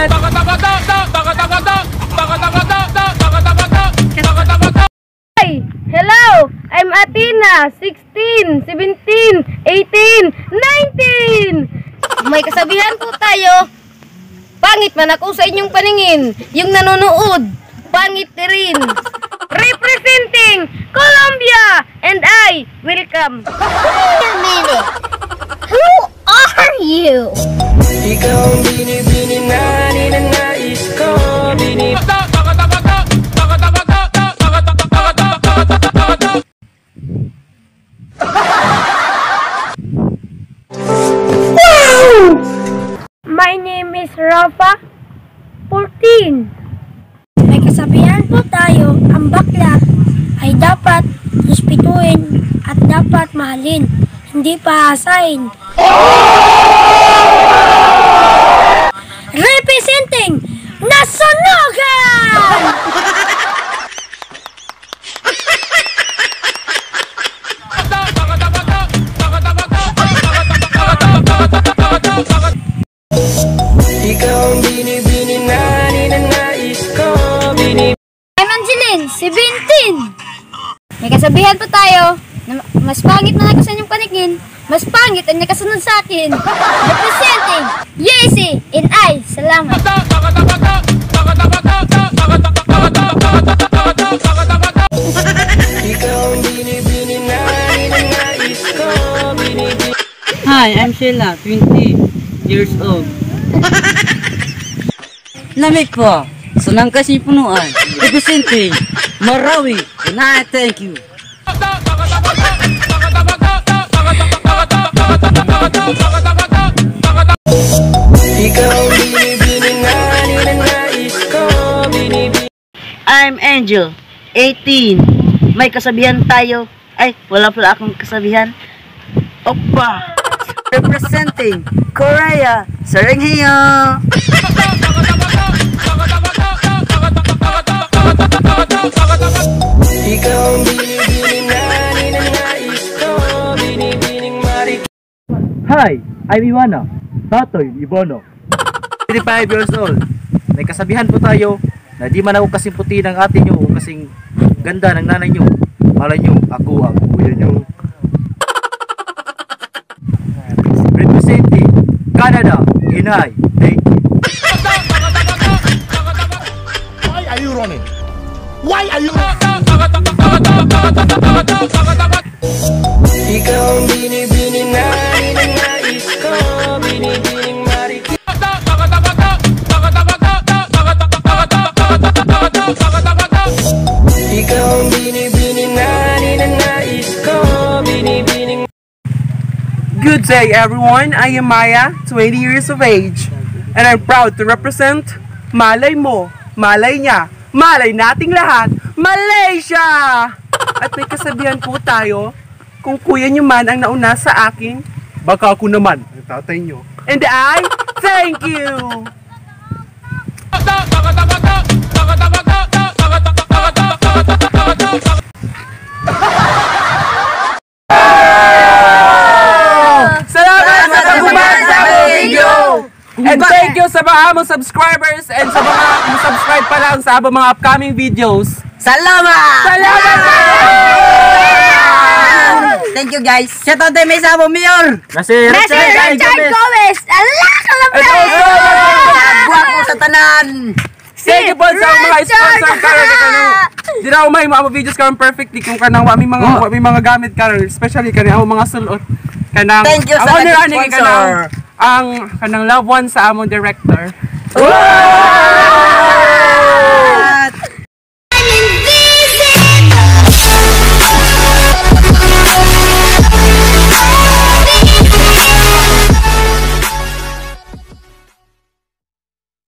Hi! Hello! I'm Athena, 16, 17, 18, 19! May kasabihan po tayo, pangit man ako sa inyong paningin, yung nanonood, pangit rin. Representing Colombia! And I welcome. Wait a minute. Who are you? Ikaw ang binibini na ninanais ko. Binib My name is Rafa, 14. May kasabihan po tayo, ang bakla ay dapat respetuhin at dapat mahalin, hindi paasahin. Representing Nasunugan! Ikaw ang binibini na ninanais ko. Binib I'm Angeline, 17. May kasabihan po tayo na mas pangit man ako sa inyong paningin, mas pangit ang nakasunod sa akin. Representing USA and I. Salamat. Ikaw ang binibini na ninanais ko. Binibini Hi, I'm Sheila, 20 years old. Lamig po, sunang kasi punuan. Representing Marawi, and I thank you. Ikaw ang binibini na ninanais ko. Binibini I'm Angel, 18. May kasabihan tayo. Ay, wala pala akong kasabihan. Oppa! Representing Korea, Saranghaeyo! Ikaw ang binibini na ninanais ko. Binibining marik Hi, I'm Ivana, Tatoy Ibono. 25 years old. May kasabihan po tayo na di man ako kasing puti ng ate nyo o kasing ganda ng nanay nyo. Malay nyo, ako ang kuya nyo. Representing Canada, and I thank you. Why are you running? Why are you Ikaw ang binibini na ninanais ko. Binibining marik Ikaw ang binibini na ninanais ko. Binibining Good day, everyone. I am Maya, 20 years of age, and I'm proud to represent Malay mo, malay niya, malay nating lahat, Malaysia! At may kasabihan po tayo, kung kuya niyo man ang nauna sa akin, Baka ako naman ang tatay nyo. And I thank you! Salamat sa pagbuman sa among video! And thank you sa mga among subscribers and sa mga subscribe pa lang sa among mga upcoming videos. Salamat! Salamat! Thank you guys. Shout out tayo may sa among mayor! Nasi Richard Gomez! Ala, And also, Gwapo sa tanan! thank you po sa mga sponsor karon kay kanang di na ako may mga videos karon perfectly kung kanang wa mi mga gamit karon, especially kani ako mga sulot kanang Thank you sa ang owner ani kay nag-sponsor. kanang ang kanang loved one sa among director.